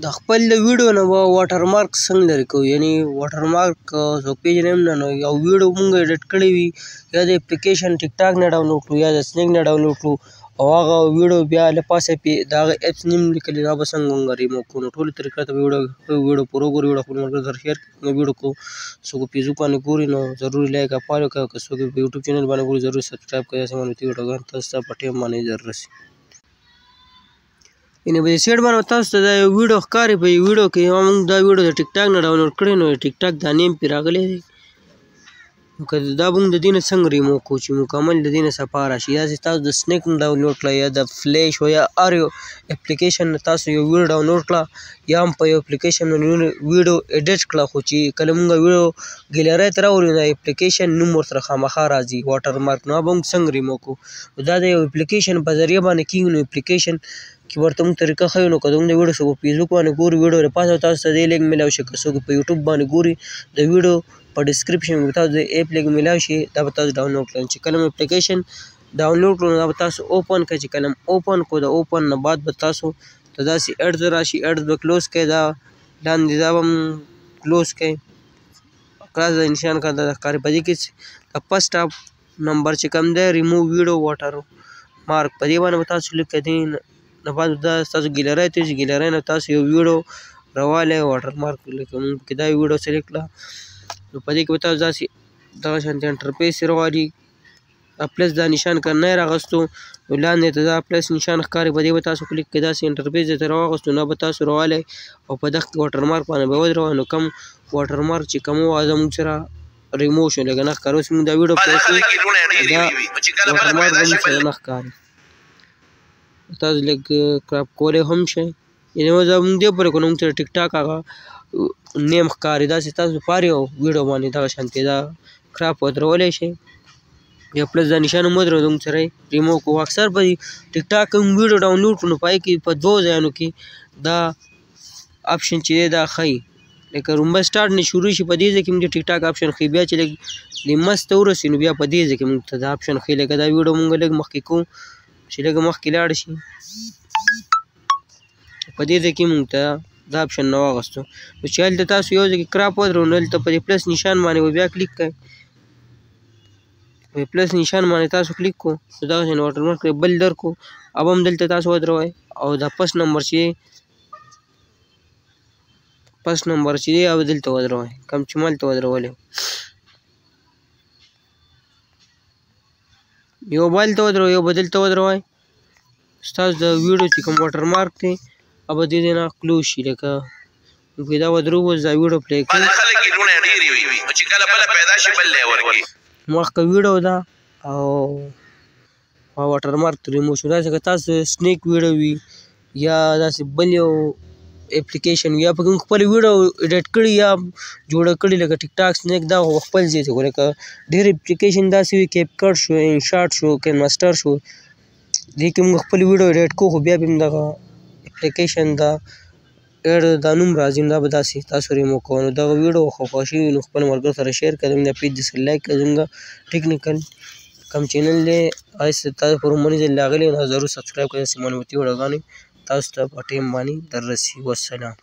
د خپل د ویډیو نه به واټر مارک څنګه لرې کوو، یعنی واټر مارک څوک پېژني هم نه، نو یو ویډیو مونږ ایډیټ کړې وي یا د اپلیکیشن ټیک ټاک نه ډاونلوډ کړو یا د سنیک نه ډاونلوډ کړو او هغه ویډیو بیا له پاسه پې د هغه اپس نیم لیکلی، دا به څنګه مونږ ریموو کړو؟ نو ټولو طریقه ته ویډیو پوره وګورئ، ویډیو خپلو ملګرو سره شیر کړئ. ویډیو کو څوک په فیسبوک باندې ګوري نو ضرور لایک او فالو کړئ، که څوک په یوټیوب چینل باندې ګوري ضرور سبسکرایب کړئ، داسې معلوماتي ویډیوګانې تاسو ته په ټایم باندې در رسي. یعنې په دې سیټ باندې تاسو ته دا یو ویډیو ښکاري، په دې ویډیو کې موږ دا ویډیو د ټیک ټاک نه ډاونلوډ کړې، نو ټیک ټاک دا نیم پرې راغلی دی. نو که دا موږ د دې نه څنګه ریموو کړو چې مکمل د دې نه صفا راشي؟ یا چې تاسو د سنیک نه ډاونلوډ کړه یا د فلیش او یا هر یو اپلیکیشن نه تاسو یو ویډیو ډاونلوډ کړه یا هم په یو اپلیکیشن باندې ویډیو ایډیټ کړه، خو چې کله موږ ویډیو ګیلرۍ ته راوړو نو اپلیکیشن نوم ورسره خامخا راځي واټر مارک، نو به موږ څنګه ریموو کړو؟ نو دا د یو اپلیکیشن په ذریعه باندې کېږي. نو اپلیکیشن کې ورته موږ طریقه ښیو. نو که زموږ د ویډیو څوک په فیسبوک باندې ګوري ویډیو له پاسه تاسو ته دې لینک میلاو شي، که څوک په یوټیوب باندې ګوري د ویډیو په ډسکرپشن کې تاسو د اپ لینک میلاو شي، دا به تاسو ډاونلوډ کړئ. چې کله مو اپلیکیشن ډاونلوډ کړو نو دا به تاسو اوپن کړئ، چې کله مو اوپن کړو د اوپن نه بعد به تاسو ته داسې اډز راشي، اډز به کلوز کړئ، دا لاندې دا به هم کلوز کړئ، کلاس د نشان کړه دا ښکاري. په دې کې د فرسټ اپ نمبر چې کوم دی ریموو ویډیو واټر مارک، په دې باندې به تاسو کلیک کړئ. دې نه بعد دا ستاسو ګیلرۍ ته ځي، ګیلرۍ نه تاسو یو ویډیو راوالی واټر مارک، لکه موږ پکې دا ویډیو سلیکټ کړه، نو په دې کې به تاسو داسې دغه شانتې انټرفیس راوالي، دا پلس دا نشان که نه یې راغستو نو لاندې ته دا پلس نشان ښکاري، په دې به تاسو کلیک کړئ، داسې انټرفیس درته راواغستو، نو به تاسو راوالی او په دغه کې واټر مارک باندې به ودروئ. نو کوم واټر مارک چې کوم و هغه زموږ سره ریموو شو، لکه نه ښکاري. اوس موږ دا ویډیو پلې کړو، دا واټر مارک زموږ سره نه ښکاري، تاسو لږ کراپ کولی هم شئ. یعنې اوس دا موږ دې پورې کړو، نو موږ سره ټیک ټاک هغه نیم ښکاري، داسې تاسو په هر یو ویډیو باندې دغه شانتې دا کراپ ودرولی شئ، یا پلس دا نشان هم ودروئ، موږ سره یې ریموو کړو. اکثر په ټیک ټاک کې موږ ویډیو ډاونلوډ کړو نو په هغې کې په دوو ځایونو کې دا اپشن چې دی دا ښیي، لکه رومبه سټارټ نه شروع شي په دې ځای کې موږ د ټیک ټاک اپشن ښیي، بیا چې لږ د منځ ته ورسي نو بیا په دې ځای کې موږ ته دا اپشن ښیي. لکه دا ویډیو موږ لږ مخکې کوو چې لږ مخکې لاړ شي په دې ځای کې موږ ته دا اپشن نه واغستو. نو چې هلته تاسو یو ځای کې کراپ ودروئ نو هلته په دې پلس نشان باندې به بیا کلیک کړئ، په پلس نشان باندې تاسو کلیک کړو نو دغه شان واټر مارک بل درکړو، او هم دلته تاسو ودروئ او دا فرست نمبر چې دی او دلته ودروئ، کوم چې ما هلته ودرولی یو به هلته ودروئ یو به دلته ودروئ. ستاسو د ویډیو چې کوم واټر مارک دی او به دې نه کلوز شي، لکه موږ دا ودروو اوس دا ویډیو پلی کړو. مخکې ویډیو ده او واټر مارک ریموو شو. داسې که تاسو سنیک ویډیو وي یا داسې بل یو اپلیکیشن یا پکې موږ خپله ویډیو ایډیټ کړي یا جوړه کړي لکه ټیک ټاک سنیک، دا خو خپل ځای دی، خو لکه ډېر اپلیکیشن داسې وي کیپ کټ شو، انشاټ شو، کین ماسټر شو، دې کې موږ خپله ویډیو ایډیټ کړو خو بیا به هم دغه اپلیکیشن دا اډ دا نوم راځي، نو دا به داسې تاسو ریموو کوئ. نو دغه ویډیو خو خوښ وي نو خپل ملګرو سره شیر کړئ، زموږ د پیج دې سره لایک کړئ، زموږ ټیکنیکل کوم چینل دی هغې سره تاسو په لومړي ځل راغلي نو ضرور سبسکرایب کړئ، داسې معلوماتي ویډیوګانې تاسو ته په ټایم باندې در رسي. والسلام.